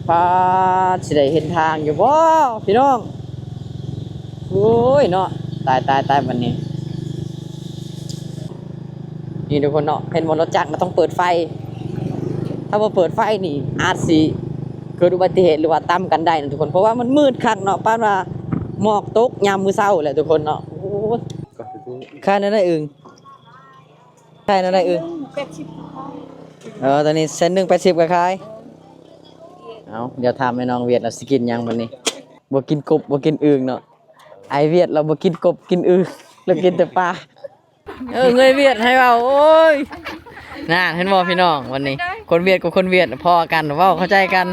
ປາດ ຊິໄດ້ເຫັນທາງຢູ່ບໍ່ພີ່ນ້ອງ? ໂອ້ຍເນາະ ຕາຍໆໆ ບັດນີ້. ນີ້ທຸກຄົນເນາະ ເຫັນບໍ່ ລົດຈັກນະຕ້ອງເປີດໄຟ ຖ້າບໍ່ເປີດໄຟນີ້ອາດຊິເກີດອຸບັດຕິເຫດ ຫຼືວ່າຕຳກັນໄດ້ນະທຸກຄົນ ເພາະວ່າມັນມືດຄັກເນາະ ປານວ່າໝອກຕົກຍາມມື້ເຊົ້າແຫຼະທຸກຄົນເນາະ. ໂອ້ຍ ຂາຍແນວໃດອຶ່ງ? ຂາຍແນວໃດອຶ່ງ? ແປດສິບ. ເອີ ຕອນນີ້ແສນໜຶ່ງແປດສິບກໍຂາຍ. ເອົາ ດຽວຖາມໄອ້ນ້ອງຫວຽດລາວຊິກິນຫຍັງບັດນີ້. ບໍ່ກິນກົບບໍ່ກິນອຶ່ງເນາະ ໄອ້ຫວຽດລາວບໍ່ກິນກົບກິນອຶ່ງ ລາວກິນແຕ່ປາ. ເອີ ເງີຍຫວຽດໃຫ້ເວົ້າ ໂອ້ຍ ນັ້ນ ເຫັນບໍ່ພີ່ນ້ອງ ວັນນີ້ ຄົນຫວຽດກັບຄົນຫວຽດພໍ້ກັນ ເວົ້າເຂົ້າໃຈກັນ.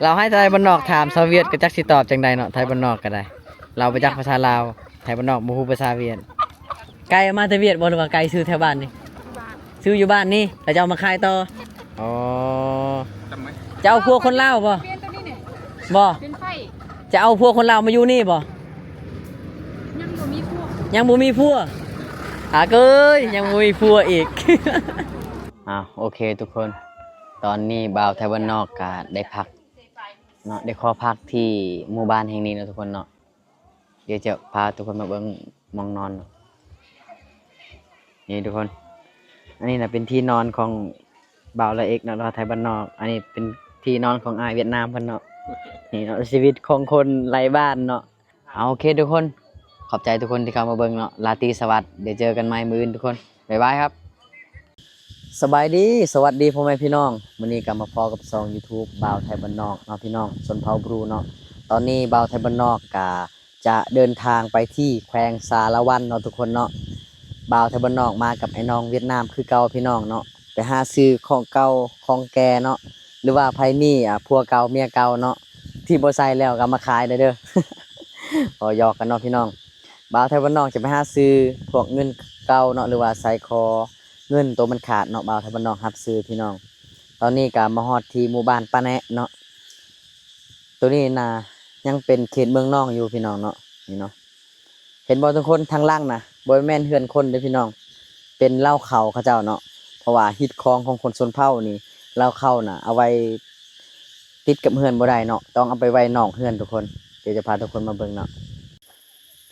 ລາວໃຫ້ໄທບ້ານນອກຖາມຊາວຫວຽດ ກໍຈັກຊິຕອບຈັ່ງໃດເນາະ ໄທບ້ານນອກກໍໄດ້ ລາວບໍ່ຈັກພາສາລາວ ໄທບ້ານນອກບໍ່ຮູ້ພາສາຫວຽດ. ໄກ່ເອົາມາແຕ່ຫວຽດບໍ່ ຫຼືວ່າໄກ່ຊື້ແຖວບ້ານນີ້? ຊື້ຢູ່ບ້ານນີ້ ແລ້ວຈະເອົາມາຂາຍຕໍ່? ອໍ ຈະເອົາຜົວຄົນລາວບໍ່? ບໍ່ ຈະເອົາຜົວຄົນລາວມາຢູ່ນີ້ບໍ່? ຍັງບໍ່ມີຜົວ ຍັງບໍ່ມີຜົວ ອາເກີຍ ຍັງບໍ່ມີຜົວອີກ. ອາ ໂອເຄທຸກຄົນ ຕອນນີ້ບ່າວໄທບ້ານນອກກະໄດ້ພັກເນາະ ໄດ້ຂໍພັກທີ່ໝູ່ບ້ານແຫ່ງນີ້ເນາະທຸກຄົນເນາະ. ດຽວຈະພາທຸກຄົນມາເບິ່ງໝ່ອງນອນ. ນີ້ທຸກຄົນ ອັນນີ້ນະເປັນທີ່ນອນຂອງບ່າວລາເອັກເນາະ ລາວໄທບ້ານນອກ. ອັນນີ້ເປັນທີ່ນອນຂອງອ້າຍຫວຽດນາມເພິ່ນເນາະ. ນີ້ເນາະ ຊີວິດຂອງຄົນໄຮ້ບ້ານເນາະ. ເອົາ ໂອເຄທຸກຄົນ ຂອບໃຈທຸກຄົນທີ່ເຂົ້າມາເບິ່ງເນາະ. ລາຕີສະຫວັດ ດຽວເຈີກັນໃໝ່ມື້ອື່ນທຸກຄົນ ບາຍບາຍຄັບ. ສະບາຍດີ ສະຫວັດດີພໍ່ແມ່ພີ່ນ້ອງ ມື້ນີ້ກໍມາພໍ້ກັບຊ່ອງຢູທູບບ່າວໄທບ້ານນອກເນາະ ພີ່ນ້ອງຊົນເຜົ່າບຣູເນາະ. ຕອນນີ້ບ່າວໄທບ້ານນອກກະຈະເດີນທາງໄປທີ່ແຂວງສາລະວັນເນາະທຸກຄົນເນາະ. ບ່າວໄທບ້ານນອກມາກັບໄອ້ນ້ອງຫວຽດນາມຄືເກົ່າພີ່ນ້ອງເນາະ ໄປຫາຊື້ຂອງເກົ່າຂອງແກ່ເນາະ ຫຼືວ່າໃຜມີ ອາ ຜົວເກົ່າເມຍເກົ່າເນາະ ທີ່ບໍ່ໃຊ້ແລ້ວກໍເອົາມາຂາຍໄດ້ເດີ. ເວົ້າຢອກກັນເນາະພີ່ນ້ອງ. ບ່າວໄທບ້ານນອກຈະໄປຫາຊື້ພວກເງິນເກົ່າເນາະ ຫຼືວ່າສາຍຄໍ ເງິນໂຕມັນຂາດເນາະ ບ່າວໄທບ້ານນອກຮັບຊື້ພີ່ນ້ອງ. ຕອນນີ້ກໍມາຮອດທີ່ໝູ່ບ້ານປາແນະເນາະ ໂຕນີ້ນະຍັງເປັນເຂດເມືອງນອງຢູ່ພີ່ນ້ອງເນາະ. ນີ້ເນາະ ເຫັນບໍ່ທຸກຄົນ ທາງຫຼັງນະບໍ່ແມ່ນເຮືອນຄົນເດ້ພີ່ນ້ອງ ເປັນເລົ້າເຂົ້າເຂົາເຈົ້າເນາະ. ເພາະວ່າຮີດຄອງຂອງຄົນຊົນເຜົ່ານີ້ ເລົ້າເຂົ້ານະເອົາໄວ້ຕິດກັບເຮືອນບໍ່ໄດ້ເນາະ ຕ້ອງເອົາໄປໄວ້ນອກເຮືອນທຸກຄົນ. ດຽວຈະພາທຸກຄົນມາເບິ່ງເນາະ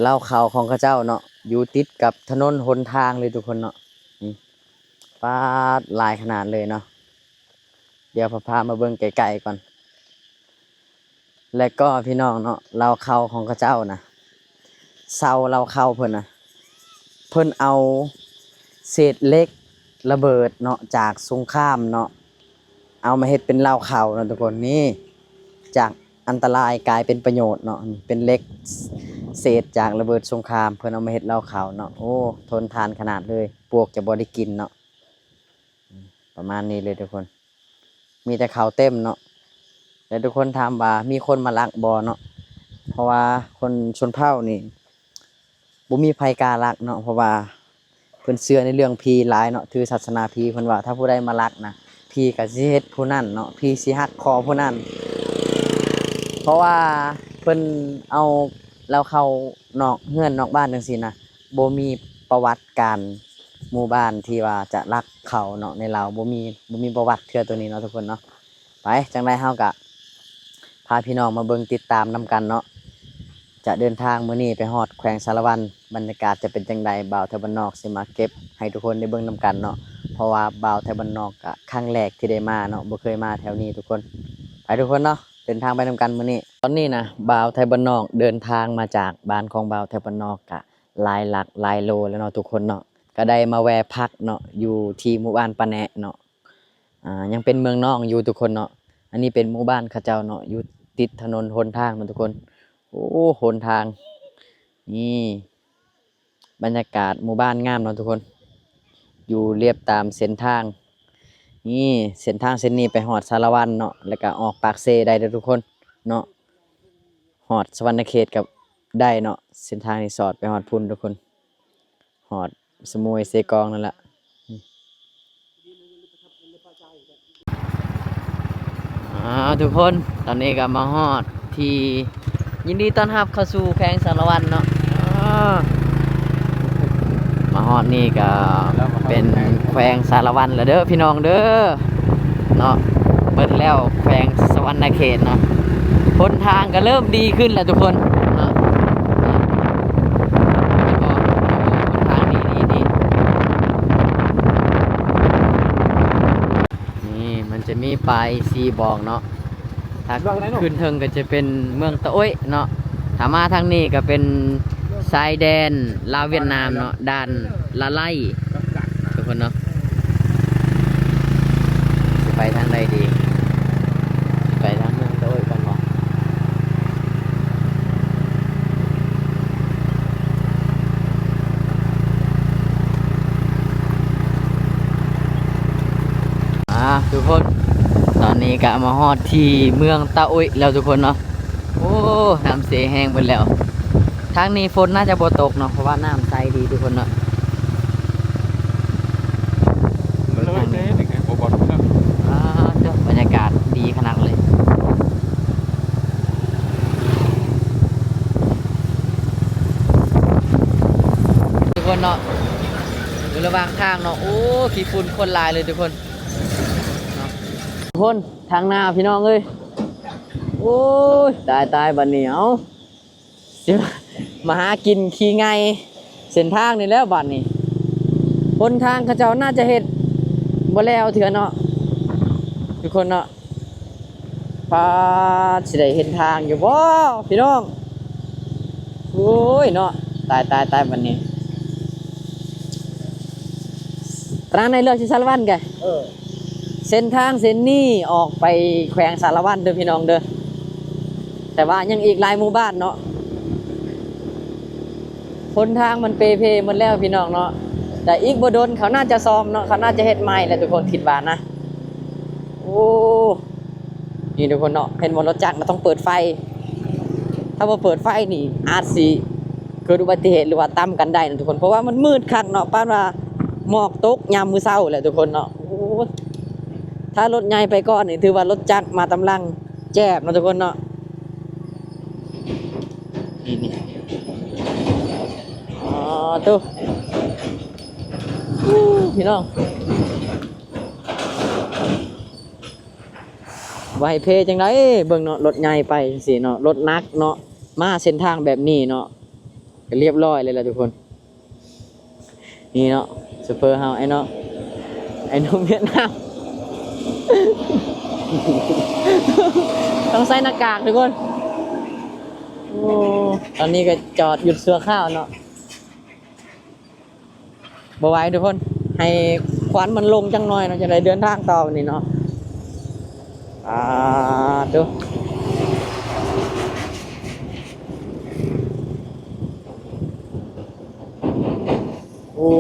ເລົ້າເຂົ້າຂອງເຂົາເຈົ້າເນາະ ຢູ່ຕິດກັບຖະໜົນຫົນທາງເລີຍທຸກຄົນເນາະ. ນີ້ ປາດ ຫຼາຍຂະໜາດເລີຍເນາະ. ດຽວພາ ພາມາເບິ່ງໃກ້ໆກ່ອນ. ແລະກໍພີ່ນ້ອງເນາະ ເລົ້າເຂົ້າຂອງເຂົາເຈົ້ານະ ເສົາເລົ້າເຂົ້າເພິ່ນນະ ເພິ່ນເອົາເສດເຫຼັກລະເບີດເນາະ ຈາກສົງຄາມເນາະ ເອົາມາເຮັດເປັນເລົ້າເຂົ້າເນາະທຸກຄົນ. ນີ້ ຈາກອັນຕະລາຍກາຍເປັນປະໂຫຍດເນາະ ເປັນເຫຼັກເສດຈາກລະເບີດສົງຄາມ ເພິ່ນເອົາມາເຮັດເລົ້າເຂົ້າເນາະ. ໂອ້ ທົນທານຂະໜາດເລີຍ ປວກຈະບໍ່ໄດ້ກິນເນາະ. ປະມານນີ້ເລີຍທຸກຄົນ ມີແຕ່ເຂົ້າເຕັມເນາະ. ແລະທຸກຄົນຖາມວ່າມີຄົນມາລັກບໍ່ເນາະ ເພາະວ່າຄົນຊົນເຜົ່ານີ້ບໍ່ມີໃຜກ້າລັກເນາະ ເພາະວ່າເພິ່ນເຊື່ອໃນເລື່ອງຜີຫຼາຍເນາະ ຖືສາສະໜາຜີ. ເພິ່ນວ່າຖ້າຜູ້ໃດມາລັກນະ ຜີກໍຊິເຮັດຜູ້ນັ້ນເນາະ ຜີຊິຫັກຄໍຜູ້ນັ້ນ. ເພາະວ່າເພິ່ນເອົາ ລາວເຂົ້ານອກເຮືອນນອກບ້ານຈັ່ງຊີ້ນະ ບໍ່ມີປະຫວັດການໝູ່ບ້ານທີ່ວ່າຈະລັກເຂົ້າເນາະ ໃນລາວບໍ່ມີ ບໍ່ມີປະຫວັດເທື່ອໂຕນີ້ເນາະທຸກຄົນເນາະ. ໄປ ຈັ່ງໃດເຮົາກະພາພີ່ນ້ອງມາເບິ່ງຕິດຕາມນຳກັນເນາະ ຈະເດີນທາງມື້ນີ້ໄປຮອດແຂວງສາລະວັນ ບັນຍາກາດຈະເປັນຈັ່ງໃດ ບ່າວໄທບ້ານນອກຊິມາເກັບໃຫ້ທຸກຄົນໄດ້ເບິ່ງນຳກັນເນາະ. ເພາະວ່າບ່າວໄທບ້ານນອກກະຄັ້ງແລກທີ່ໄດ້ມາເນາະ ບໍ່ເຄີຍມາແຖວນີ້ທຸກຄົນ. ໄປທຸກຄົນເນາະ ເດີນທາງໄປນຳກັນມື້ນີ້. ຕອນນີ້ນະ ບ່າວໄທບ້ານນອກເດີນທາງມາຈາກບ້ານຂອງບ່າວໄທບ້ານນອກກະຫຼາຍຫຼັກຫຼາຍໂລແລ້ວເນາະທຸກຄົນເນາະ ກະໄດ້ມາແວະພັກເນາະ ຢູ່ທີ່ໝູ່ບ້ານປາແນະເນາະ. ອ່າ ຍັງເປັນເມືອງນອງຢູ່ທຸກຄົນເນາະ. ອັນນີ້ເປັນໝູ່ບ້ານເຂົາເຈົ້າເນາະ ຢູ່ຕິດຖະໜົນຫົນທາງເນາະທຸກຄົນ. ໂອ້ ຫົນທາງ ນີ້ ບັນຍາກາດໝູ່ບ້ານງາມເນາະທຸກຄົນ ຢູ່ລຽບຕາມເສັ້ນທາງ. ນີ້ເສັ້ນທາງເສັ້ນນີ້ໄປຮອດສາລະວັນເນາະ ແລ້ວກະອອກປາກເຊໄດ້ເດີທຸກຄົນເນາະ ຮອດສະຫວັນນະເຂດກໍໄດ້ເນາະ. ເສັ້ນທາງນີ້ສອດໄປຮອດພຸ້ນທຸກຄົນ ຮອດສະໝຸຍເຊກອງນັ້ນລະ. ອ່າ ທຸກຄົນ ຕອນນີ້ກໍມາຮອດທີ່ ຍິນດີຕ້ອນຮັບເຂົ້າສູ່ແຂວງສາລະວັນເນາະ. ອ່າ ມາຮອດນີ້ກໍເປັນແຂວງສາລະວັນແລ້ວເດີພີ່ນ້ອງເດີເນາະ. ໄປ ເປັນແລ້ວແຂວງສະຫວັນນະເຂດເນາະ. ຫົນທາງກໍເລີ່ມດີຂຶ້ນແລ້ວທຸກຄົນເນາະ. ກໍຫົນທາງດີໆ ນີ້ ນີ້ມັນຈະມີປ້າຍຊີ້ບອກເນາະ. ຖ້າຂຶ້ນເທິງກໍຈະເປັນເມືອງຕະໂອ້ຍເນາະ. ຖ້າມາທາງນີ້ກໍເປັນຊາຍແດນລາວຫວຽດນາມເນາະ, ດ່ານລະໄລ ທຸກຄົນເນາະ. ຊິໄປທາງໃດດີ? ໄປທາງເມືອງຕະໂອ້ຍກ່ອນບໍ? ອ່າ ທຸກຄົນ ຕອນນີ້ກະມາຮອດທີ່ເມືອງຕະໂອ້ຍແລ້ວທຸກຄົນເນາະ. ໂອ້ ນ້ຳເຊແຮງເບິດແລ້ວ. ທາງນີ້ຝົນໜ້າຈະບໍ່ຕົກເນາະ ເພາະວ່ານ້ຳໃສດີທຸກຄົນເນາະ. ເບິ່ງທາງນີ້ ອ່າ ເຈົ້າ ບັນຍາກາດດີຂະໜາດເລີຍ ທຸກຄົນເນາະ. ຢູ່ລະຫວ່າງທາງເນາະ ໂອ້ ຂີ້ຝຸ່ນຄົນຫຼາຍເລີຍທຸກຄົນເນາະ. ທຸກຄົນ ທາງໜ້າພີ່ນ້ອງເອີຍ ໂອ້ຍ ຕາຍໆ ບັດນີ້ ເອົ້າ ຊິມາຫາກິນຂີ້ໄງ່ເສັ້ນທາງນີ້ແລ້ວບັດນີ້. ຫົນທາງເຂົາເຈົ້າໜ້າຈະເຮັດບໍ່ແລ້ວເທື່ອເນາະ ທຸກຄົນເນາະ. ປາດ ຊິໄດ້ເຫັນທາງຢູ່ບໍ່ພີ່ນ້ອງ? ໂອ້ຍເນາະ ຕາຍໆໆ ບັດນີ້. ຕະໜາໃນເລືອກຊິສາລະວັນກະ ເອີ ເສັ້ນທາງເສັ້ນນີ້ອອກໄປແຂວງສາລະວັນເດີພີ່ນ້ອງເດີ ແຕ່ວ່າຍັງອີກຫຼາຍໝູ່ບ້ານເນາະ. ຫົນທາງມັນເປ່ເພໝົດແລ້ວພີ່ນ້ອງເນາະ ແຕ່ອີກບໍ່ດົນເຂົາໜ້າຈະສ້ອມເນາະ ເຂົາໜ້າຈະເຮັດໃໝ່ແຫຼະທຸກຄົນ ຄິດວ່ານະ. ໂອ້ ນີ້ທຸກຄົນເນາະ ເຫັນບໍ່ ລົດຈັກນະຕ້ອງເປີດໄຟ ຖ້າບໍ່ເປີດໄຟນີ້ອາດຊິເກີດອຸບັດຕິເຫດ ຫຼືວ່າຕຳກັນໄດ້ນະທຸກຄົນ ເພາະວ່າມັນມືດຄັກເນາະ ປານວ່າໝອກຕົກຍາມມື້ເຊົ້າແຫຼະທຸກຄົນເນາະ. ໂອ້ ຖ້າລົດໃຫຍ່ໄປກ່ອນນີ້ ຖືວ່າລົດຈັກມາຕາມຫຼັງແຈບເນາະທຸກຄົນເນາະ. ນີ້ໆ ອໍ ໂທ້ ພີ່ນ້ອງ ວ່າໃຫ້ເພຈັ່ງໃດ ເບິ່ງເນາະ ລົດໃຫຍ່ໄປຈັ່ງຊີ້ເນາະ ລົດໜັກເນາະ ມາເສັ້ນທາງແບບນີ້ເນາະ ກໍລຽບຮ້ອຍເລີຍລະທຸກຄົນ. ນີ້ເນາະ ໂຊເຟີເຮົາ ໄອ້ນ້ອງ ໄອ້ໜຸ່ມຫວຽດນາມ ຕ້ອງໃສ່ໜ້າກາກທຸກຄົນ. ໂອ້ ຕອນນີ້ກໍຈອດຢຸດຊົ່ວຄາວເນາະ ບໍ່ໄຫວທຸກຄົນ ໃຫ້ຄວັນມັນລົງຈັກໜ່ອຍເນາະ ຈັ່ງໄດ້ເດີນທາງຕໍ່ບັດນີ້ເນາະ. ອ່າ ໂທ້ ໂອ້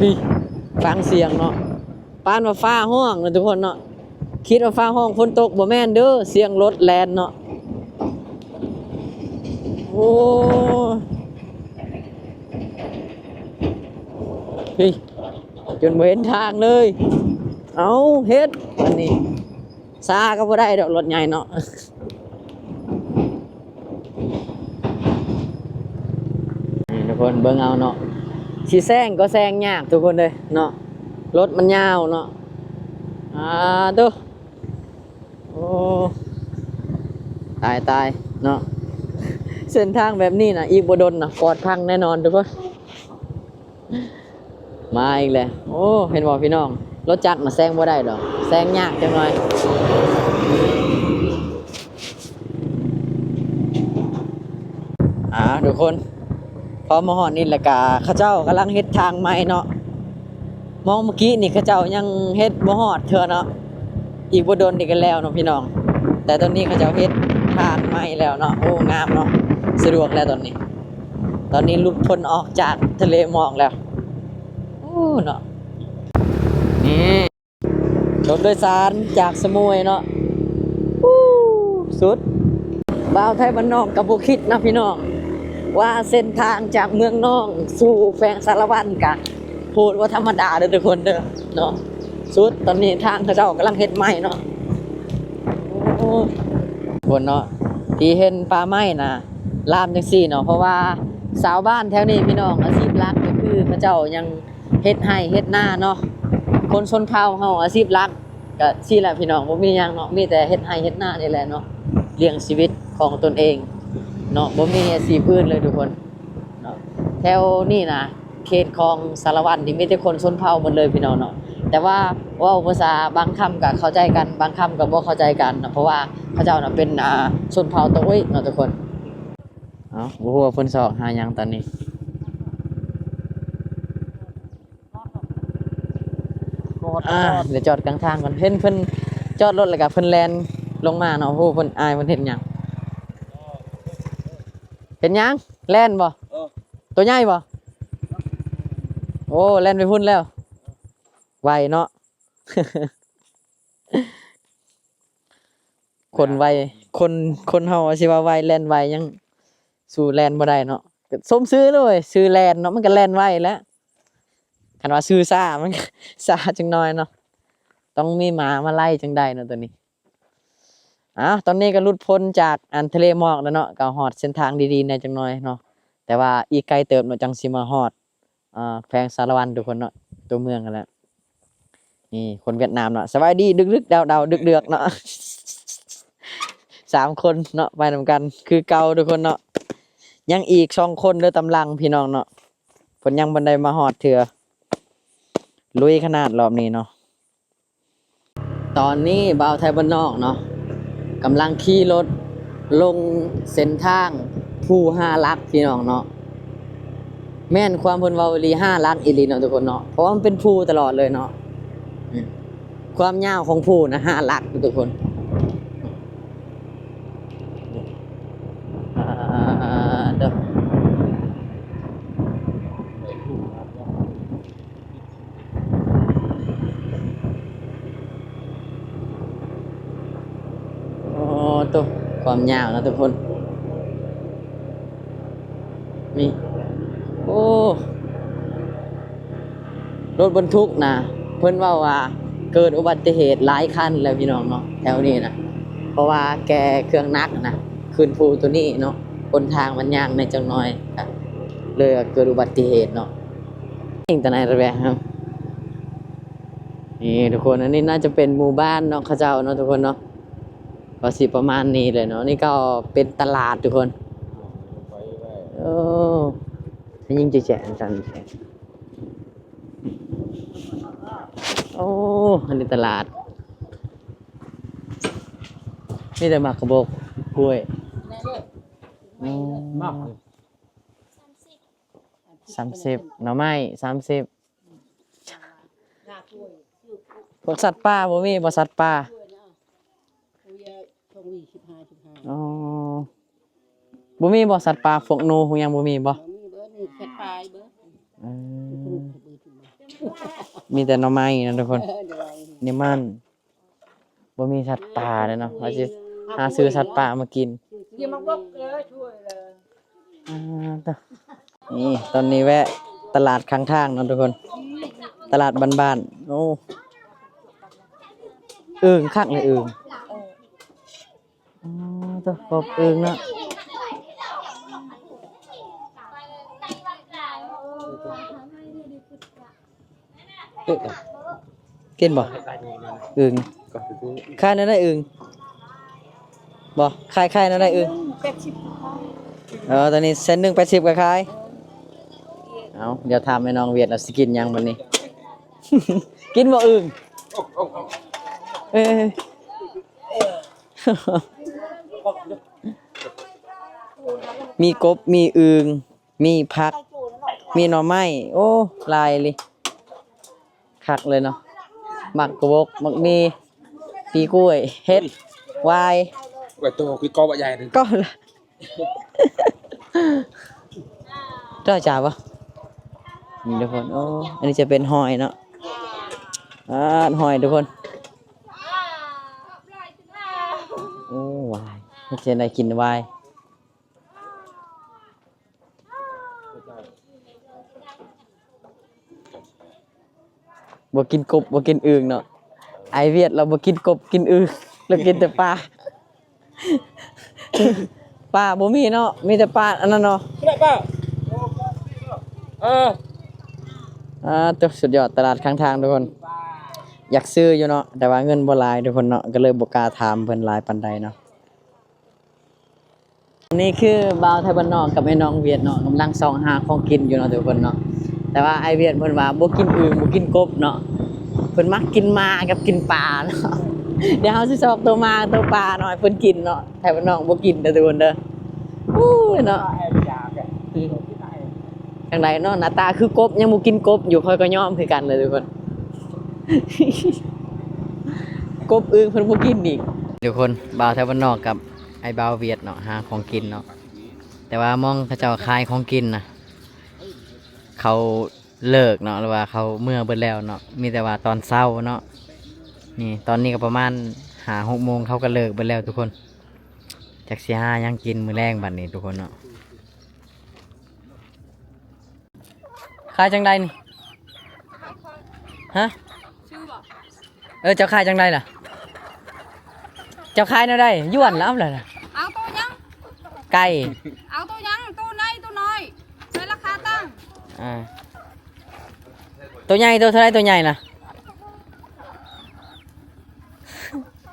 ນີ້ ຟັງສຽງເນາະ ປານວ່າຟ້າຮ້ອງນະທຸກຄົນເນາະ. ຄິດວ່າຟ້າຮ້ອງຝົນຕົກ ບໍ່ແມ່ນເດີ ສຽງລົດແລ່ນເນາະ. ໂອ້ ເຮີ້ຍ ຈົນບໍ່ເຫັນທາງເລີຍ. ເອົ້າ ເຮັດອັນນີ້ ຊ້າກໍບໍ່ໄດ້ດອກ ລົດໃຫຍ່ເນາະ. ນີ້ທຸກຄົນເບິ່ງເອົາເນາະ ຊິແຊງກໍແຊງຍາກທຸກຄົນເອີຍເນາະ ລົດມັນຍາວເນາະ. ອ່າ ໂທ້ ໂອ້ ຕາຍໆ ເນາະ ເສັ້ນທາງແບບນີ້ນະ ອີກບໍ່ດົນນະ ປອດພັງແນ່ນອນທຸກຄົນ. ມາອີກແລ້ວ ໂອ້ ເຫັນບໍ່ພີ່ນ້ອງ ລົດຈັກນະແຊງບໍ່ໄດ້ດອກ ແຊງຍາກຈັກໜ່ອຍ. ອ່າ ທຸກຄົນ ພໍມາຮອດນີ້ແລ້ວກະ ເຂົາເຈົ້າກຳລັງເຮັດທາງໃໝ່ເນາະ. ມອງເມື່ອກີ້ນີ້ເຂົາເຈົ້າຍັງເຮັດບໍ່ຮອດເທື່ອເນາະ ອີກບໍ່ດົນນີ້ກໍແລ້ວເນາະພີ່ນ້ອງ. ແຕ່ຕອນນີ້ເຂົາເຈົ້າເຮັດທາງໃໝ່ແລ້ວເນາະ ໂອ້ ງາມເນາະ ສະດວກແລ້ວຕອນນີ້. ຕອນນີ້ຫຼຸດພົ້ນອອກຈາກທະເລໝອກແລ້ວ ໂອ້ ເນາະ. ນີ້ ລົດໂດຍສານຈາກສະໝຸຍເນາະ ອູ້ ສຸດ. ບ່າວໄທບ້ານນອກກໍບໍ່ຄິດນະພີ່ນ້ອງ ວ່າເສັ້ນທາງຈາກເມືອງນອງສູ່ແຂວງສາລະວັນກະໂຫດບໍ່ທຳມະດາເດີທຸກຄົນເດີເນາະ. ສຸດ ຕອນນີ້ທາງເຂົາເຈົ້າກຳລັງເຮັດໃໝ່ເນາະ. ໂອ້ ຄົນເນາະ ທີ່ເຫັນປ່າໄມ້ນະລາມຈັ່ງຊີ້ເນາະ ເພາະວ່າຊາວບ້ານແຖວນີ້ພີ່ນ້ອງ ອາຊີບຫຼັກກໍຄືເຂົາເຈົ້າຍັງ ເຮັດໄຮ່ເຮັດນາເນາະ. ຄົນຊົນເຜົ່າເຮົາອາຊີບຫຼັກກະຊີ້ແຫຼະພີ່ນ້ອງ ບໍ່ມີຫຍັງເນາະ ມີແຕ່ເຮັດໄຮ່ເຮັດນານີ້ແຫຼະເນາະ ລ້ຽງຊີວິດຂອງຕົນເອງເນາະ ບໍ່ມີອາຊີບອື່ນເລີຍທຸກຄົນເນາະ. ແຖວນີ້ນະ ເຂດຂອງສາລະວັນນີ້ມີແຕ່ຄົນຊົນເຜົ່າໝົດເລີຍພີ່ນ້ອງເນາະ ແຕ່ວ່າເວົ້າພາສາບາງຄຳກໍເຂົ້າໃຈກັນ ບາງຄຳກໍບໍ່ເຂົ້າໃຈກັນເນາະ ເພາະວ່າເຂົາເຈົ້ານະເປັນ ອ່າ ຊົນເຜົ່າໂຕອຸ້ຍເນາະທຸກຄົນ. ເອົ້າ ບໍ່ຮູ້ວ່າເພິ່ນຊອກຫາຫຍັງຕອນນີ້. ອາ ດຽວຈອດກາງທາງກ່ອນ ເຫັນເພິ່ນຈອດລົດແລ້ວກະເພິ່ນແລ່ນລົງມາເນາະ. ໂອ້ ເພິ່ນ ອ້າຍເພິ່ນເຮັດຫຍັງ ເຮັດຫຍັງ ແລ່ນບໍ່? ເອີ ໂຕໃຫຍ່ບໍ່? ໂອ້ ແລ່ນໄປພຸ້ນແລ້ວ ໄວເນາະ. ຄົນໄວ ຄົນ ຄົນເຮົາຊິວ່າໄວ ແລ່ນໄວ ຍັງສູ້ແລ່ນບໍ່ໄດ້ເນາະ. ກໍສົມຊື່ເລີຍ ຊື່ແລ່ນເນາະ ມັນກໍແລ່ນໄວແຫຼະ. ຄັນວ່າຊື່ຊ້າ ມັນກໍຊ້າຈັກໜ້ອຍເນາະ ຕ້ອງມີໝາມາໄລ່ຈັ່ງໄດ້ເນາະໂຕນີ້. ອ້າວ ຕອນນີ້ກໍຫຼຸດພົ້ນຈາກອັນທະເລໝອກແລ້ວເນາະ ກໍຮອດເສັ້ນທາງດີໆແດ່ຈັກໜ້ອຍເນາະ ແຕ່ວ່າອີກໄກເຕີບເນາະ ຈັ່ງຊິມາຮອດ ອ່າ ແຂວງສາລະວັນທຸກຄົນເນາະ ຕົວເມືອງຫັ້ນແຫຼະ. ນີ້ຄົນຫວຽດນາມເນາະ ສະບາຍດີ ດຶກໆ ດາວໆ ເດືອກໆ ເນາະ ສາມຄົນເນາະ ໄປນຳກັນຄືເກົ່າທຸກຄົນເນາະ. ຍັງອີກສອງຄົນເດີຕາມຫຼັງພີ່ນ້ອງເນາະ ເພິ່ນຍັງບໍ່ໄດ້ມາຮອດເທື່ອ ລຸຍຂະໜາດລອບນີ້ເນາະ. ຕອນນີ້ບ່າວໄທບ້ານນອກເນາະ ກຳລັງຂີ່ລົດລົງເສັ້ນທາງພູຫ້າຫຼັກພີ່ນ້ອງເນາະ. ແມ່ນຄວາມເພິ່ນເວົ້າອີ່ຫຼີ ຫ້າຫຼັກອີ່ຫຼີເນາະທຸກຄົນເນາະ ເພາະວ່າມັນເປັນພູຕະຫຼອດເລີຍເນາະ. ຄວາມຍາວຂອງພູນະ ຫ້າຫຼັກທຸກຄົນ. ອ່າ ເດີ ໂອ້ ໂຕ ຄວາມຍາວເນາະທຸກຄົນ ນີ້ ໂອ້ ລົດບັນທຸກນະ ເພິ່ນເວົ້າວ່າເກີດອຸບັດຕິເຫດຫຼາຍຄັນແລ້ວພີ່ນ້ອງເນາະ ແຖວນີ້ນະ ເພາະວ່າແກ່ເຄື່ອງໜັກນະ ຂຶ້ນພູໂຕນີ້ເນາະ ຫົນທາງມັນຍາກແດ່ຈັກໜ້ອຍ ກໍເລີຍເກີດອຸບັດຕິເຫດເນາະ. ນີ້ທຸກຄົນ ອັນນີ້ໜ້າຈະເປັນໝູ່ບ້ານເນາະ ເຂົາເຈົ້າເນາະທຸກຄົນເນາະ ກໍຊິປະມານນີ້ແຫຼະເນາະ. ນີ້ກໍເປັນຕະຫຼາດທຸກຄົນ. ໂອ້ ໄດ້ຍິນແຈະໆ ໂອ້ ອັນນີ້ຕະຫຼາດ ມີແຕ່ໝາກກະບົກ ກ້ວຍ. ອືມ ສາມສິບ ໜໍ່ໄມ້ ສາມສິບ. ພວກສັດປ່າບໍ່ມີບໍ່ ສັດປ່າ? ອໍ ບໍ່ມີບໍ່ ສັດປ່າ ພວກໜູພວກຫຍັງບໍ່ມີບໍ່? ອືມ ມີແຕ່ໜໍ່ໄມ້ນະທຸກຄົນ. ນີ້ມັນ ບໍ່ມີສັດປ່າເລີຍເນາະ ວ່າຊິຫາຊື້ສັດປ່າມາກິນ. ອ່າ ນີ້ຕອນນີ້ແວະຕະຫຼາດຂ້າງທາງເນາະທຸກຄົນ ຕະຫຼາດບ້ານໆ. ໂອ້ ອຶ່ງຄັກເລີຍ ອຶ່ງ. ອໍ ໂຕ ກົບອຶ່ງເນາະ. ເອີ ກິນບໍ່? ອຶ່ງ ຂາຍແນວໃດອຶ່ງ? ບໍ່ ຂາຍ ຂາຍແນວໃດອຶ່ງ? ແປດສິບ. ເອີ ຕອນນີ້ເຊັນໜຶ່ງແປດສິບກໍຂາຍ. ເອົ້າ ດຽວຖາມແມ່ນ້ອງຫວຽດລາວຊິກິນຫຍັງບັດນີ້. ກິນບໍ່ອຶ່ງ? ເອີ ມີກົບ ມີອຶ່ງ ມີຜັກ ມີໜໍ່ໄມ້ ໂອ້ ຫຼາຍອີ່ຫຼີ ຄັກເລີຍເນາະ. ໝາກກະບົກ ໝາກມີ່ ປີກ້ວຍ ເຫັດ ຫວາຍ ກອບ ເຈົ້າຈາບໍ່? ນີ້ທຸກຄົນ ໂອ້ ອັນນີ້ຈະເປັນຫອຍເນາະ ອາ ຫອຍທຸກຄົນ. ໂອ້ ຫວາຍ ເຮັດຈັ່ງໃດກິນຫວາຍ? ບໍ່ກິນກົບ ບໍ່ກິນອຶ່ງເນາະ. ອ້າຍຫວຽດລາວບໍ່ກິນກົບກິນອຶ່ງ ລາວກິນແຕ່ປາ. ປາບໍ່ມີເນາະ ມີແຕ່ປາອັນນັ້ນເນາະ. ເອີ ອ່າ ໂຕ ສຸດຍອດ ຕະຫຼາດຂ້າງທາງທຸກຄົນ. ຢາກຊື້ຢູ່ເນາະ ແຕ່ວ່າເງິນບໍ່ຫຼາຍທຸກຄົນເນາະ ກໍເລີຍບໍ່ກ້າຖາມເພິ່ນຫຼາຍປານໃດເນາະ. ນີ້ຄືບ່າວໄທບ້ານນອກກັບໄອ້ນ້ອງຫວຽດເນາະ ກຳລັງຊອກຫາຂອງກິນຢູ່ເນາະທຸກຄົນເນາະ. ແຕ່ວ່າໄອ້ຫວຽດເພິ່ນວ່າບໍ່ກິນອຶ່ງ ບໍ່ກິນກົບເນາະ ເພິ່ນມັກກິນໝາກັບກິນປາເນາະ. ດຽວເຮົາຊິຊອກໂຕໝາໂຕປາເນາະ ໃຫ້ເພິ່ນກິນເນາະ. ໄທບ້ານນອກບໍ່ກິນເດີທຸກຄົນເດີ. ອູ້ຍເນາະ ຈັ່ງໃດເນາະ ໜ້າຕາຄືກົບ ຍັງບໍ່ກິນກົບຢູ່ ຂ້ອຍກໍຍອມຄືກັນເລີຍທຸກຄົນ. ກົບອຶ່ງເພິ່ນບໍ່ກິນອີກ. ທຸກຄົນ ບ່າວໄທບ້ານນອກກັບໄອ້ບ່າວຫວຽດເນາະ ຫາຂອງກິນເນາະ. ແຕ່ວ່າໝ່ອງເຂົາເຈົ້າຂາຍຂອງກິນນະ ເຂົາເລີກເນາະ ຫຼືວ່າເຂົາເມືອເບິດແລ້ວເນາະ ມີແຕ່ວ່າຕອນເຊົ້າເນາະ. ນີ້ ຕອນນີ້ກໍປະມານຫ້າຫົກໂມງ ເຂົາກໍເລີກເບິດແລ້ວທຸກຄົນ. ຈັກຊິຫາຫຍັງກິນມື້ແລງບັດນີ້ທຸກຄົນເນາະ. ຂາຍຈັ່ງໃດນີ້? ຮະ? ເອີ ເຈົ້າຂາຍຈັ່ງໃດລະ? ເຈົ້າຂາຍແນວໃດ? ຢວນລະ ເອົາລະ ເອົາໂຕຫຍັງ? ໄກ່. ເອົາໂຕຫຍັງ? ໂຕໃຫຍ່ ໂຕນ້ອຍ ໃສ່ລາຄາຕັ້ງ. ອ່າ ໂຕໃຫຍ່ ໂຕເທົ່າໃດ? ໂຕໃຫຍ່ນະ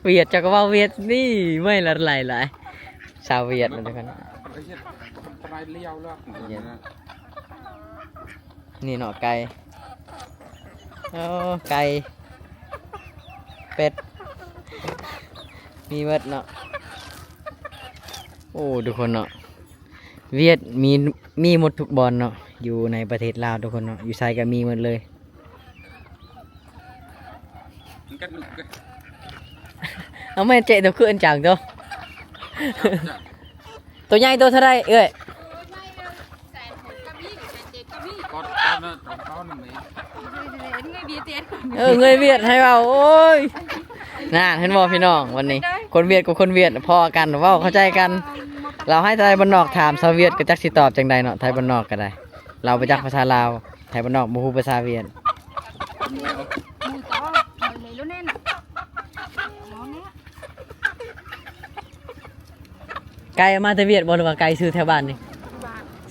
ຫວຽດ ເຈົ້າກໍເວົ້າຫວຽດນີ້ ເມື່ອຍລະຫຼາຍຫຼາຍ ຊາວຫວຽດນະທຸກຄົນ. ນີ້ເນາະ ໄກ່ ໂອ້ ໄກ່ ເປັດ ມີໝົດເນາະ. ໂອ້ ທຸກຄົນເນາະ ຫວຽດມີ ມີໝົດທຸກບ່ອນເນາະ ຢູ່ໃນປະເທດລາວທຸກຄົນເນາະ ຢູ່ໃສກໍມີໝົດເລີຍ. ເອົາແມ່ເຈະໂຕຄືອັນຈັງໂຕ ໂຕໃຫຍ່ໂຕເທົ່າໃດເອື້ອຍ? ເອີ ເງີຍຫວຽດໃຫ້ເວົ້າ ໂອ້ຍ ນັ້ນ ເຫັນບໍ່ພີ່ນ້ອງ ວັນນີ້ ຄົນຫວຽດກັບຄົນຫວຽດພໍ້ກັນ ເວົ້າເຂົ້າໃຈກັນ. ລາວໃຫ້ໄທບ້ານນອກຖາມຊາວຫວຽດ ກໍຈັກຊິຕອບຈັ່ງໃດເນາະ ໄທບ້ານນອກກໍໄດ້ ລາວບໍ່ຈັກພາສາລາວ ໄທບ້ານນອກບໍ່ຮູ້ພາສາຫວຽດ. ໄກ່ເອົາມາແຕ່ຫວຽດບໍ່ ຫຼືວ່າໄກ່ຊື້ແຖວບ້ານນີ້?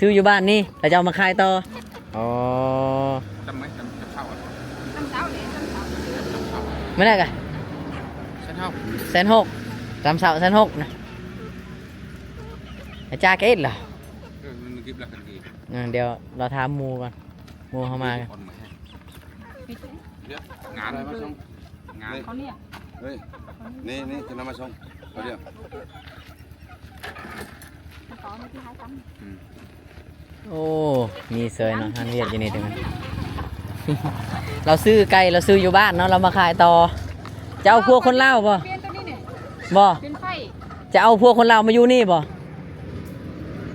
ຊື້ຢູ່ບ້ານນີ້ ແລ້ວຈະເອົາມາຂາຍຕໍ່? ອໍ ມື້ນັ້ນກະແສນຫົກ ຕຳເຊົ້າແສນຫົກນະ ອາຈານກະເຮັດລະ. ເອີ ດຽວລາວຖາມໝູ່ກ່ອນ ໝູ່ເຮົາມາ ງານ ງານ ເຮົຍ ນີ້ ນີ້ ຈະນຳມາສົ່ງ ເອົາດຽວ ໂອ້ ມີເສີຍເນາະ ຮ້ານຫວຽດຢູ່ນີ້ ລາວຊື້ໄກ່ ລາວຊື້ຢູ່ບ້ານເນາະ ລາວມາຂາຍຕໍ່. ຈະເອົາຜົວຄົນລາວບໍ່? ບໍ່ ຈະເອົາຜົວຄົນລາວມາຢູ່ນີ້ບໍ່?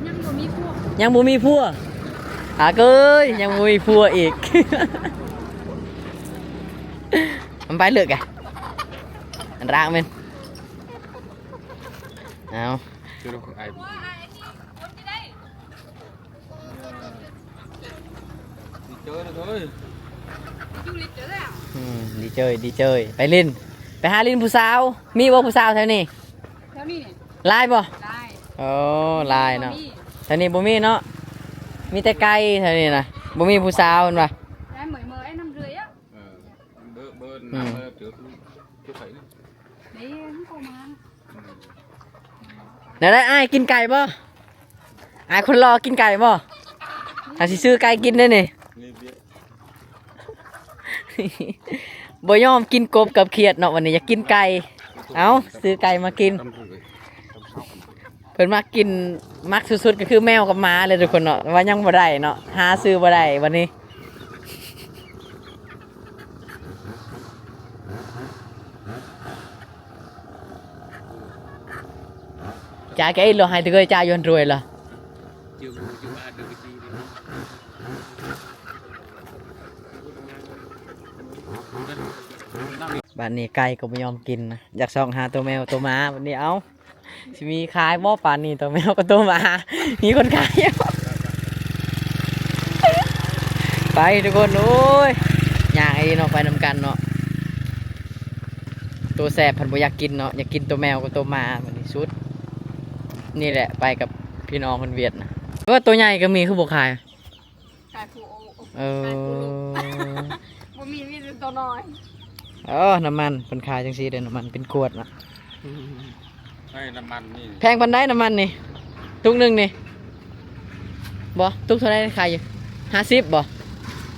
ຍັງບໍ່ມີຜົວ ຍັງບໍ່ມີຜົວ ອາເກີຍ ຍັງບໍ່ມີຜົວອີກ. ມັນໄປເລີກກະ ອັນຣາກແມ່ນ ເອົາ ດີເຈີຍ ດີເຈີຍ ໄປຫຼິ້ນ ໄປຫາຫຼິ້ນຜູ້ສາວ. ມີບໍ່ຜູ້ສາວແຖວນີ້? ແຖວນີ້ນີ້ ຫຼາຍບໍ່? ຫຼາຍ ໂອ້ ຫຼາຍເນາະ ບໍ່ມີ ແຖວນີ້ບໍ່ມີເນາະ ມີແຕ່ໄກ່ແຖວນີ້ນະ ບໍ່ມີຜູ້ສາວແມ່ນບໍ່? ໄດ້ເໝີຍເໝີຍນຳເຮືອ ເອີ ເບີ ເບີ ອືມ ນຳເຮືອ ເຈີ ເຈີໄປນີ້ ນີ້ມັນກໍມາ ແນວໃດອ້າຍ ກິນໄກ່ບໍ່? ອ້າຍຄົນຫຼໍ່ກິນໄກ່ບໍ່? ຫາຊິຊື້ໄກ່ກິນເດ້ນີ້ ບໍ່ຍອມກິນກົບກັບຂຽດເນາະ ວັນນີ້ຢາກກິນໄກ່ ເອົ້າ ຊື້ໄກ່ມາກິນ. ເພິ່ນມັກກິນ ມັກສຸດໆກໍຄືແມວກັບໝາເລີຍທຸກຄົນເນາະ ແຕ່ວ່າຍັງບໍ່ໄດ້ເນາະ ຫາຊື້ບໍ່ໄດ້ບັດນີ້. ຈາກໄກລະ ໃຫ້ເຕີຍຈາຢູ່ຫັ້ນລະ ບາດນີ້ໄກ່ກໍບໍ່ຍອມກິນນະ ຢາກຊອກຫາໂຕແມວໂຕໝາ ບາດນີ້ເອົ້າ ຊິມີຂາຍບໍ່ປານນີ້ ໂຕແມວກັບໂຕໝາ ມີຄົນຂາຍຢູ່ ໄປທຸກຄົນ ໂອ້ຍ ຍ່າງອີ່ເນາະ ໄປນຳກັນເນາະ ໂຕແສບເພິ່ນບໍ່ຢາກກິນເນາະ ຢາກກິນໂຕແມວກັບໂຕໝາ ບັດນີ້ສຸດ ນີ້ແຫຼະ ໄປກັບພີ່ນ້ອງຄົນຫວຽດນະ ວ່າໂຕໃຫຍ່ກໍມີ ຄືບໍ່ຂາຍ? ຂາຍຜູ້ໂອ ເອີ ຂາຍຜູ້ລູກ ບໍ່ມີ ມີແຕ່ໂຕນ້ອຍ ເອີ ນ້ຳມັນເພິ່ນຂາຍຈັ່ງຊີ້ເດ້ ນ້ຳມັນເປັນຂວດນະ. ເອີ ນ້ຳມັນນີ້ ແພງປານໃດນ້ຳມັນນີ້? ຕຸກໜຶ່ງນີ້ ບໍ່ ຕຸກເທົ່າໃດຂາຍຢູ່? ຫ້າສິບບໍ່?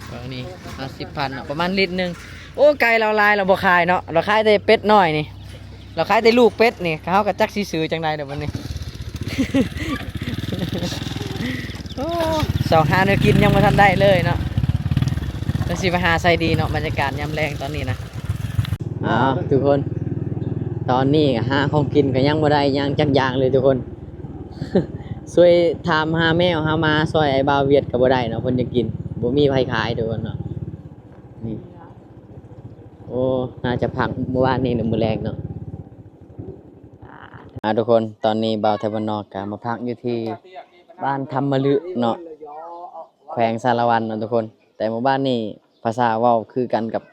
ເອີ ນີ້ ຫ້າສິບພັນເນາະ ປະມານລິດໜຶ່ງ. ໂອ້ ໄກ່ລາວຫຼາຍລາວບໍ່ຂາຍເນາະ ລາວຂາຍແຕ່ເປັດນ້ອຍນີ້ ລາວຂາຍແຕ່ລູກເປັດນີ້ ເຮົາກໍຈັກຊິຊື້ຈັ່ງໃດເດີ້ບັດນີ້. ໂອ້ ຊອກຫາແນວກິນຍັງບໍ່ທັນໄດ້ເລີຍເນາະ ແລ້ວຊິໄປຫາໃສດີເນາະ ບັນຍາກາດຍາມແລງຕອນນີ້ນະ. ອ້າວ ທຸກຄົນ ຕອນນີ້ຫາຂອງກິນກໍຍັງບໍ່ໄດ້ຫຍັງຈັກຢ່າງເລີຍທຸກຄົນ. ຊ່ວຍຖາມຫາແມວຫາໝາຊ່ອຍອ້າຍບ່າວຫວຽດກໍບໍ່ໄດ້ເນາະ ເພິ່ນຢາກກິນ ບໍ່ມີໃຜຂາຍທຸກຄົນເນາະ. ນີ້ ໂອ້ ໜ້າຈະພັກມື້ວານນີ້ ຫຼື ມື້ແລງເນາະ. ອ່າ ທຸກຄົນ ຕອນນີ້ບ່າວໄທບ້ານນອກກໍມາພັກຢູ່ທີ່ບ້ານທຳມະລຶເນາະ ແຂວງສາລະວັນເນາະທຸກຄົນ. ແຕ່ໝູ່ບ້ານນີ້ພາສາເວົ້າຄືກັນກັບ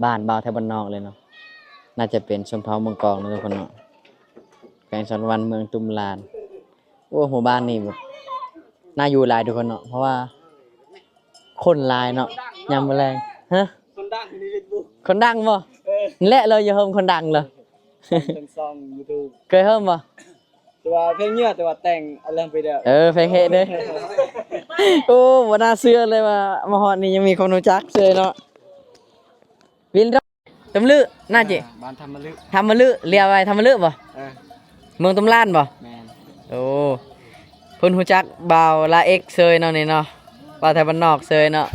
ບ້ານບ່າວໄທບ້ານນອກເລີຍເນາະ ໜ້າຈະເປັນຊົນເຜົ່າເມືອງກອງເນາະທຸກຄົນເນາະ ແຂວງສາລະວັນ ເມືອງຕຸ້ມລານ. ໂອ້ ໝູ່ບ້ານນີ້ແບບໜ້າຢູ່ຫຼາຍທຸກຄົນເນາະ ເພາະວ່າຄົນຫຼາຍເນາະ ຍາມມື້ແລງ. ຮະ? ຄົນດັງໃນເຟສບຸກ ຄົນດັງບໍ່? ເອີ ນີ້ແຫຼະ ລາວຢູ່ໂຮມຄົນດັງເລີຍ ເປັນຊ່ອງຢູທູບ ເຄີຍໂຮມບໍ່? ແຕ່ວ່າເພງເຍອະ ແຕ່ວ່າແຕ່ງອັນແລ້ວໄປແລ້ວ ເອີ ເພງເຮເດ້. ໂອ້ ບໍ່ໜ້າເຊື່ອເລີຍວ່າມາຮອດນີ້ຍັງມີຄົນຮູ້ຈັກເຊີຍເນາະ. ວິນ ທຳມະລຶ ໜ້າຈິ ເອີ ບ້ານທຳມະລຶ ທຳມະລຶ ລຽວໄວ້ທຳມະລຶບໍ່? ເອີ ເມືອງຕຸ້ມລານບໍ່? ແມ່ນ. ໂອ້ ເພິ່ນຮູ້ຈັກບ່າວລາເອັກເຊີຍເນາະນີ້ເນາະ ບ່າວໄທບ້ານນອກເຊີຍເນາະ.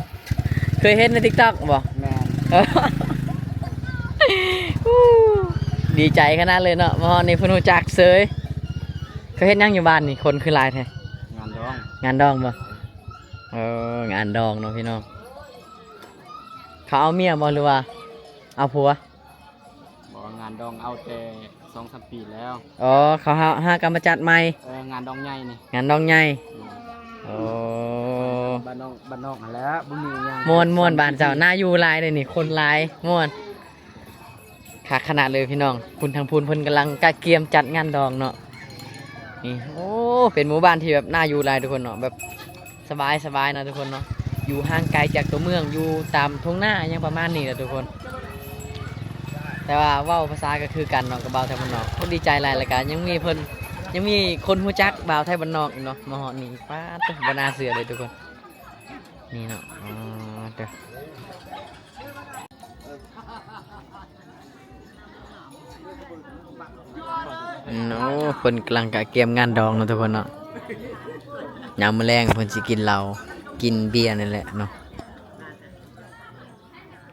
ເຄີຍເຫັນໃນຕິກຕັອກບໍ່? ແມ່ນ. ໂອ້ ດີໃຈຂະໜາດເລີຍເນາະ ມາຮອດນີ້ເພິ່ນຮູ້ຈັກເຊີຍ. ເຄີຍເຮັດຫຍັງຢູ່ບ້ານນີ້ ຄົນຄືຫຼາຍແທ້? ງານດອງ ງານດອງບໍ່? ເອີ ງານດອງເນາະພີ່ນ້ອງ. ເຂົາເອົາເມຍບໍ່ ຫຼືວ່າເອົາຜົວ? ບໍ່ ງານດອງເອົາແຕ່ສອງສາມປີແລ້ວ. ອໍ ເຂົາຫາ ຫາກຳມາຈັດໃໝ່. ເອີ ງານດອງໃຫຍ່ນີ້ ງານດອງໃຫຍ່. ອືມ ໂອ້ ບ້ານນອກ ບ້ານນອກຫັ້ນແຫຼະ ບໍ່ມີຫຍັງ. ມ່ວນໆ ບ້ານເຈົ້າ ໜ້າຢູ່ຫຼາຍເດ້ນີ້ ຄົນຫຼາຍ ມ່ວນ. ຄັກຂະໜາດເລີຍພີ່ນ້ອງ ພຸ້ນ ທາງພຸ້ນເພິ່ນກຳລັງກະກຽມຈັດງານດອງເນາະ. ນີ້ ໂອ້ ເປັນໝູ່ບ້ານທີ່ແບບໜ້າຢູ່ຫຼາຍທຸກຄົນເນາະ ແບບສະບາຍໆ ເນາະທຸກຄົນເນາະ. ຢູ່ຫ່າງໄກຈາກຕົວເມືອງ ຢູ່ຕາມທົ່ງນາຫຍັງປະມານນີ້ແຫຼະທຸກຄົນ. ແຕ່ວ່າເວົ້າພາສາກໍຄືກັນເນາະ ກັບບ່າວໄທບ້ານນອກ. ໂອ້ ດີໃຈຫຼາຍ ແລ້ວກໍຍັງມີເພິ່ນ ຍັງມີຄົນຮູ້ຈັກບ່າວໄທບ້ານນອກອີກເນາະ ມາຮອດນີ້. ປາດໂທ້ ບໍ່ໜ້າເຊື່ອເລີຍທຸກຄົນ. ນີ້ເນາະ ອໍ ເດີ. ອືມ ໂອ້ ເພິ່ນກຳລັງກະກຽມງານດອງເນາະທຸກຄົນເນາະ. ຍາມມື້ແລງເພິ່ນຊິກິນເຫຼົ້າ ກິນເບຍນີ້ແຫຼະເນາະ.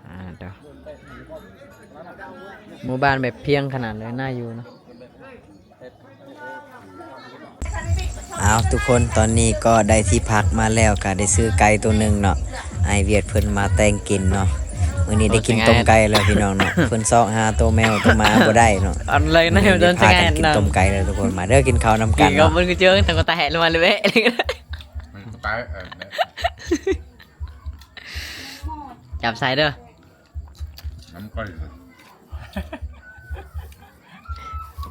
ອ່າ ເດີ ໝູ່ບ້ານແບບພຽງຂະໜາດເລີຍ ໜ້າຢູ່ເນາະ. ອ້າວ ທຸກຄົນ ຕອນນີ້ກໍໄດ້ທີ່ພັກມາແລ້ວ ກໍໄດ້ຊື້ໄກ່ໂຕໜຶ່ງເນາະ ອ້າຍຫວຽດເພິ່ນມາແຕ່ງກິນເນາະ. ມື້ນີ້ໄດ້ກິນຕົ້ມໄກ່ແລ້ວພີ່ນ້ອງເນາະ. ເພິ່ນຊອກຫາໂຕແມວໂຕໝາບໍ່ໄດ້ເນາະ. ມື້ນີ້ໄດ້ພາກັນກິນຕົ້ມໄກ່ແລ້ວທຸກຄົນ. ມາເດີ ກິນເຂົ້ານຳກັນເນາະ. ກິນກັບມັນກໍເຈີທັງກະຕາແຫະລົງມາເລີຍເວີຍ. ຈັບໃສ່ເດີ ນ້ຳກ້ອຍ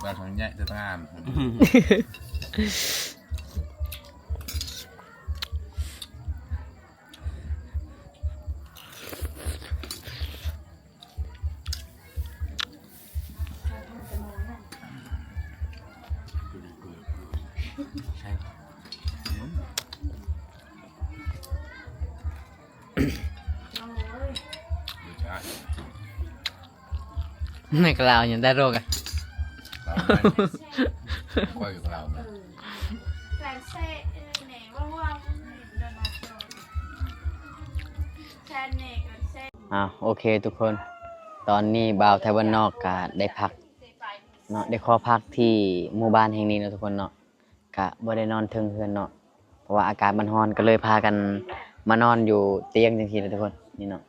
ປາທາງໃຫຍ່ແຕ່ທາງອ່ານ. ໃນກະລາວຍັງໄດ້ໂລກອະ ອ້າວ ໂອເຄທຸກຄົນ ຕອນນີ້ບ່າວໄທບ້ານນອກກະໄດ້ພັກເນາະ ໄດ້ຂໍພັກທີ່ໝູ່ບ້ານແຫ່ງນີ້ເນາະທຸກຄົນເນາະ. ກະບໍ່ໄດ້ນອນເທິງເຮືອນເນາະ ເພາະວ່າອາກາດມັນຮ້ອນ ກໍເລີຍພາກັນມານອນຢູ່ຕຽງຈັ່ງຊີ້ແຫຼະທຸກຄົນ. ນີ້ເນາະ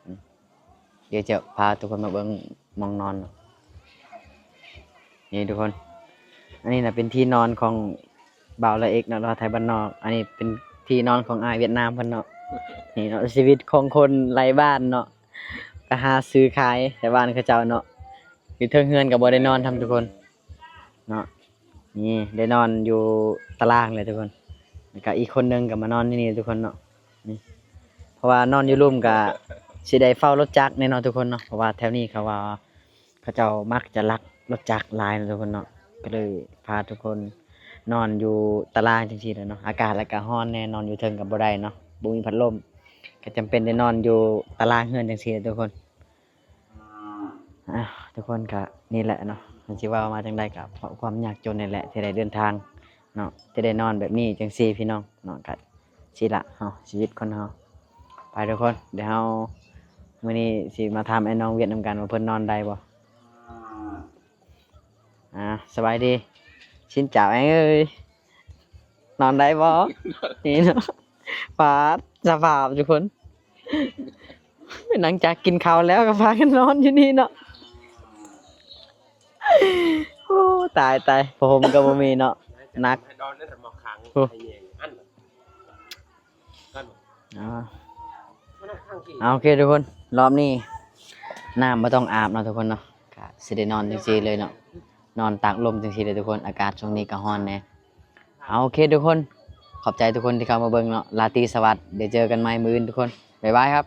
ດຽວຈະພາທຸກຄົນມາເບິ່ງໝ່ອງນອນເນາະ. ນີ້ທຸກຄົນ ອັນນີ້ນະເປັນທີ່ນອນຂອງບ່າວລາເອັກເນາະ ລາວໄທບ້ານນອກ. ອັນນີ້ເປັນທີ່ນອນຂອງອ້າຍຫວຽດນາມເພິ່ນເນາະ. ນີ້ເນາະ ຊີວິດຂອງຄົນໄຮ້ບ້ານເນາະ ໄປຫາຊື້ຂາຍແຖວບ້ານເຂົາເຈົ້າເນາະ. ຢູ່ເທິງເຮືອນກໍບໍ່ໄດ້ນອນນຳທຸກຄົນເນາະ. ນີ້ໄດ້ນອນຢູ່ຕາລ່າງແຫຼະທຸກຄົນ ແລ້ວກະອີກຄົນໜຶ່ງກໍມານອນຢູ່ນີ້ທຸກຄົນເນາະ. ນີ້ ເພາະວ່ານອນຢູ່ລຸ່ມກະ ຊິໄດ້ເຝົ້າລົດຈັກແນ່ເນາະທຸກຄົນເນາະ ເພາະວ່າແຖວນີ້ເຂົາວ່າ ເຂົາເຈົ້າມັກຈະລັກລົດຈັກຫຼາຍເນາະທຸກຄົນເນາະ ກໍເລີຍພາທຸກຄົນນອນຢູ່ຕາລາງຈັ່ງຊີ້ແຫຼະເນາະ ອາກາດລະກະຮ້ອນແນ່ ນອນຢູ່ເທິງກໍບໍ່ໄດ້ເນາະ ບໍ່ມີພັດລົມ ກໍຈຳເປັນໄດ້ນອນຢູ່ຕາລາງເຮືອນຈັ່ງຊີ້ແຫຼະທຸກຄົນ. ອ່າ ທຸກຄົນກໍນີ້ແຫຼະເນາະ ມັນຊິເວົ້າມາຈັ່ງໃດກໍເພາະຄວາມຍາກຈົນນີ້ແຫຼະ ທີ່ໄດ້ເດີນທາງເນາະ ທີ່ໄດ້ນອນແບບນີ້ຈັ່ງຊີ້ພີ່ນ້ອງເນາະ ກໍ ຊິລະເຮົາ ຊີວິດຄົນເຮົາ. ໄປທຸກຄົນ ດຽວເຮົາ ມື້ນີ້ຊິມາຖາມໄອ້ນ້ອງຫວຽດນຳກັນວ່າເພິ່ນນອນໄດ້ບໍ່. ອ່າ ສະບາຍດີ ຊິນເຈົ້າ ອ້າຍເອີຍ ນອນໄດ້ບໍ່? ນີ້ເນາະ ປາດສະພາບທຸກຄົນ ຫຼັງຈາກກິນເຂົ້າແລ້ວກໍພາກັນນອນຢູ່ນີ້ເນາະ. ໂອ້ ຕາຍໆ ຜ້າຫົ່ມກໍບໍ່ມີເນາະ ໜັກ. ໂອ້ ອ່າ ເອົາ ໂອເຄທຸກຄົນ ຮອບນີ້ນ້ຳບໍ່ຕ້ອງອາບເນາະທຸກຄົນເນາະ ກະຊິໄດ້ນອນຈັ່ງຊີ້ເລີຍເນາະ ນອນຕາກລົມຈັ່ງຊີ້ເລີຍທຸກຄົນ ອາກາດຊ່ວງນີ້ກໍຮ້ອນແດ່. ເອົາ ໂອເຄທຸກຄົນ ຂອບໃຈທຸກຄົນທີ່ເຂົ້າມາເບິ່ງເນາະ ລາຕີສະຫວັດ ດຽວເຈີກັນໃໝ່ມື້ອື່ນທຸກຄົນ ບາຍບາຍຄັບ.